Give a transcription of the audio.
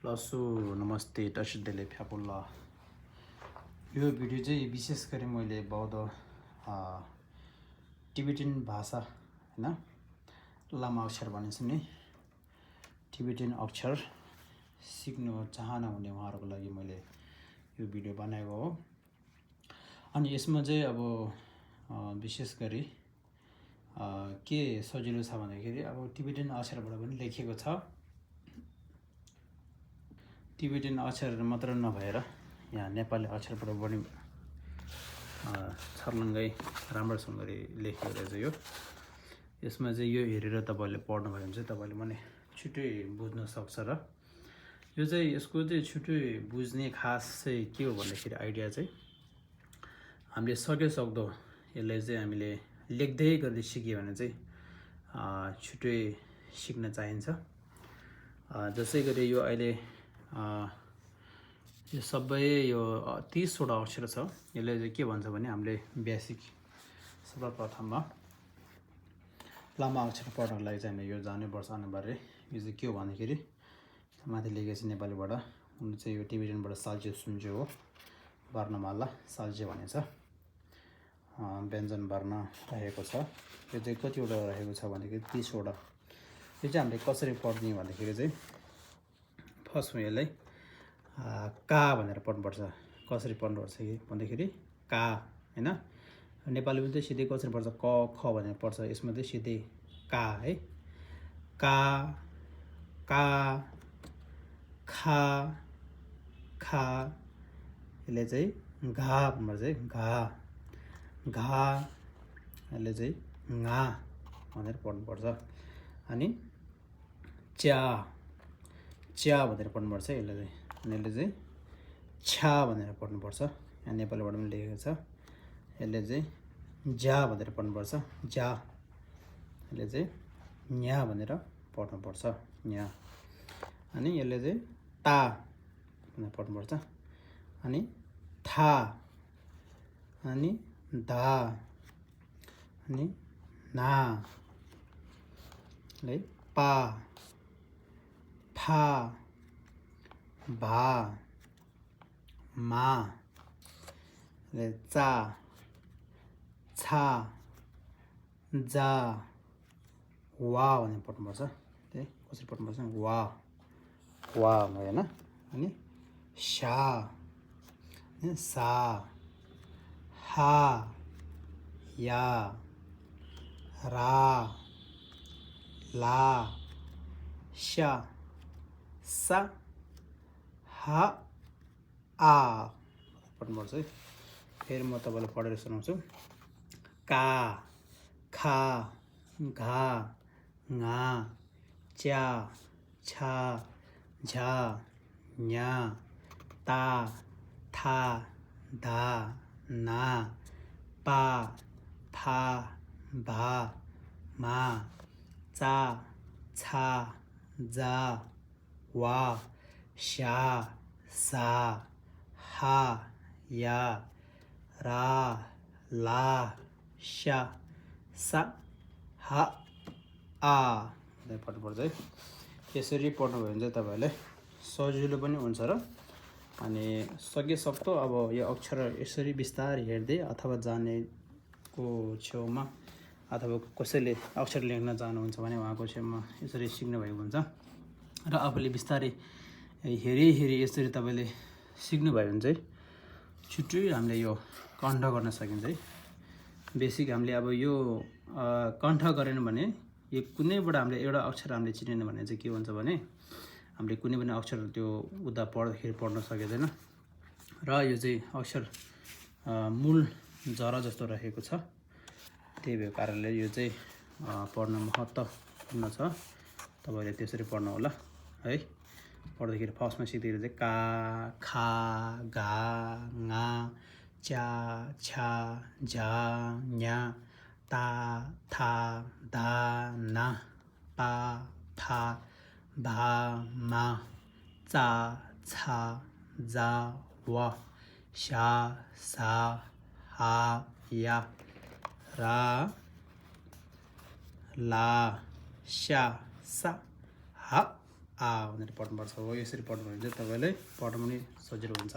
लसु नमस्ते तसिदेले फ्यापुल्ला यो भिडियो चाहिँ विशेष गरी मैले बौद्ध टिबेटन भाषा हैन लामा अक्षर भनिन्छ नि टिबेटन अक्षर सिक्न चाहना हुने उहाँहरुको लागि मैले यो भिडियो बनाएको हो। अनि यसमा चाहिँ अब विशेष गरी के सजिलो छ भन्दाखेरि अब टिबेटन अक्षरबाट पनि लेखिएको छ। टिबेटन अक्षर मात्र नभएर यहाँ नेपाली अक्षरबाट पनि छर्लङ्गै राम्रोसँगले लेखेको रहेछ यो। यसमा चाहिँ यो हेरेर तपाईले पढ्नु भयो भने चाहिँ तपाईले पनि छिटै बुझ्न सक्छ र यो चाहिँ यसको चाहिँ छिटै बुझ्ने खास चाहिँ के हो भन्दाखेरि आइडिया चाहिँ हामीले सकेसक्दो यसलाई चाहिँ हामीले लेख्दै गर्दै सिक्यो भने चाहिँ छिटै सिक्न चाहिन्छ। जसै गरी यो अहिले यो सबै यो 30 वटा अक्षर छ। यसले चाहिँ के भन्छ भने हामीले बेसिक सर्वप्रथममा लामा अक्षर पढ्नको लागि चाहिँ हामीले यो जान्नुपर्छ अनिवार्य। यो चाहिँ के हो भन्दाखेरि माथि लेखेको छ नेपालीबाट उनी चाहिँ यो टिबेटनबाट साल्चे सुन्चे हो। वर्णमाला साल्चे भनेछ। व्यञ्जन वर्ण रहेको छ। यो चाहिँ कतिवटा रहेको छ भनेदेखि 30 वटा। यो चाहिँ हामीले कसरी पढ्ने भन्दाखेरि चाहिँ फर्स्टमा यसलाई का भनेर पढ्नुपर्छ। कसरी पढ्नुपर्छ भन्दाखेरि का हैन नेपालीमा चाहिँ सिधै कसरी पढ्छ क ख भनेर पढ्छ। यसमा चाहिँ सिधै का है का का खा खा यसले चाहिँ घा भन्नुपर्छ घा घा यसले चाहिँ ङा भनेर पढ्नुपर्छ। अनि च्या च्या भनेर पढ्नुपर्छ यसले चाहिँ। अनि यसले चाहिँ छ्या भनेर पढ्नुपर्छ। यहाँ नेपालीबाट पनि लेखेको छ। यसले चाहिँ ज्या भनेर पढ्नुपर्छ ज्या। यसले चाहिँ न्या भनेर पढ्नुपर्छ न्या। अनि यसले चाहिँ ता भनेर पढ्नुपर्छ। अनि था अनि धा अनि ना ले पा फा भा मा ले चा छा जा वा भनेर पढ्नुपर्छ। त्यही कसरी पढ्नुपर्छ वा वा हैन। अनि शा सा हा या रा ला शा सा हा आ पढ्नुपर्छ है। फेरि म तपाईलाई पढेर सुनाउँछु। का खा घा ङा च्या छा झा न्या ता था धा ना पा फा भा मा चा छा जा वा शा सा हा या रा ला शा सा हा आ भनेर पढ्नुपर्छ है। यसरी पढ्नुभयो भने चाहिँ तपाईहरुलाई सजिलो पनि हुन्छ र अनि सकेसक्दो अब यो अक्षर यसरी बिस्तारै हेर्दै अथवा जानेको छेउमा अथवा कसैले अक्षर लेख्न जानुहुन्छ भने उहाँको छेउमा यसरी सिक्नु भएको हुन्छ र आफूले बिस्तारै हेरी यसरी तपाईले सिक्नु भयो भने चाहिँ छिटै हामीले यो कण्ठ गर्न सकिन्छ है। बेसिक हामीले अब यो कण्ठ गरेन भने यो कुनैबाट हामीले एउटा अक्षर हामीले चिनेन भने चाहिँ के हुन्छ भने हामीले कुनै पनि अक्षर त्यो उदा पढ्दाखेरि पढ्न सकिदैन र यो चाहिँ अक्षर मूल जरा जस्तो रहेको छ। त्यही भएको कारणले यो चाहिँ पढ्न महत्त्वपूर्ण छ। तपाईले त्यसरी पढ्नु होला है। पढ्दाखेरि फर्स्टमा सिक्दाखेरि चाहिँ का खा घा ङा च्या छा झा न्या ता था धा ना पा फा भा मा चा छा जा वा शा सा हा या रा ला शा सा हा आ भनेर पढ्नुपर्छ हो। यसरी पढ्नु भने चाहिँ तपाईँलाई पढ्नु पनि सजिलो हुन्छ।